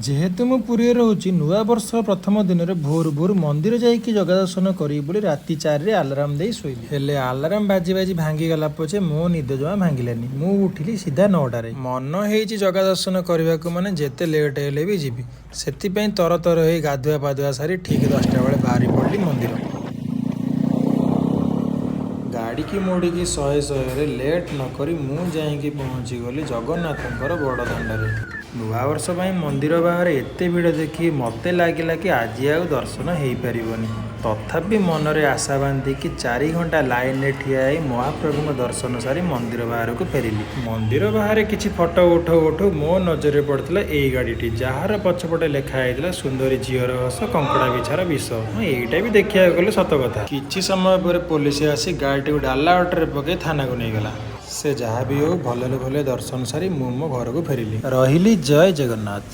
ଯେହେତୁ ମୁଁ ପୁରୀରେ ରହୁଛି, ନୂଆ ବର୍ଷ ପ୍ରଥମ ଦିନରେ ଭୋରୁ ଭୋରୁ ମନ୍ଦିର ଯାଇକି ଜଗା ଦର୍ଶନ କରିବି ବୋଲି ରାତି 4ରେ ଆଲାରାମ ଦେଇ ଶୋଇଲି। ହେଲେ ଆଲାରାମ ବାଜି ବାଜି ଭାଙ୍ଗିଗଲା ପଛେ ମୋ ନିଦ ଜମା ଭାଙ୍ଗିଲାନି। ମୁଁ ଉଠିଲି ସିଧା 9ଟାରେ। ମନ ହେଇଛି ଜଗା ଦର୍ଶନ କରିବାକୁ, ମାନେ ଯେତେ ଲେଟ୍ ହେଲେ ବି ଯିବି। ସେଥିପାଇଁ ତର ତର ହେଇ ଗାଧୁଆ ପାଧୁଆ ସାରି ଠିକ୍ 10ଟା ବେଳେ ବାହାରି ପଡ଼ିଲି ମନ୍ଦିର। ଗାଡ଼ିକି ମୋଡ଼ିକି ଶହେ ଶହେରେ ଲେଟ୍ ନକରି ମୁଁ ଯାଇକି ପହଞ୍ଚିଗଲି ଜଗନ୍ନାଥଙ୍କର ବଡ଼ ଦାଣ୍ଡରେ। ନୂଆବର୍ଷ ପାଇଁ ମନ୍ଦିର ବାହାରେ ଏତେ ଭିଡ଼ ଦେଖି ମୋତେ ଲାଗିଲା କି ଆଜି ଆଉ ଦର୍ଶନ ହେଇପାରିବନି। ତଥାପି ମନରେ ଆଶା ବାନ୍ଧିକି 4 ଘଣ୍ଟା ଲାଇନରେ ଠିଆ ହେଇ ମହାପ୍ରଭୁଙ୍କ ଦର୍ଶନ ସାରି ମନ୍ଦିର ବାହାରକୁ ଫେରିଲି। ମନ୍ଦିର ବାହାରେ କିଛି ଫଟୋ ଉଠଉ ଉଠଉ ମୋ ନଜରରେ ପଡ଼ିଥିଲା ଏଇ ଗାଡ଼ିଟି, ଯାହାର ପଛପଟେ ଲେଖା ହେଇଥିଲା, "ସୁନ୍ଦରୀ ଝିଅର ହସ କଙ୍କଡ଼ା ବିଛାର ବିଷ"। ହଁ, ଏଇଟା ବି ଦେଖିବାକୁ ଗଲେ ସତ କଥା। କିଛି ସମୟ ପରେ ପୋଲିସ ଆସି ଗାଡ଼ିଟିକୁ ଡାଲା ଅଟୋରେ ପକାଇ ଥାନାକୁ ନେଇଗଲା। ସେ ଯାହା ବି ହଉ, ଭଲରେ ଭଲରେ ଦର୍ଶନ ସାରି ମୁଁ ମୋ ଘରକୁ ଫେରିଲି। ରହିଲି, ଜୟ ଜଗନ୍ନାଥ।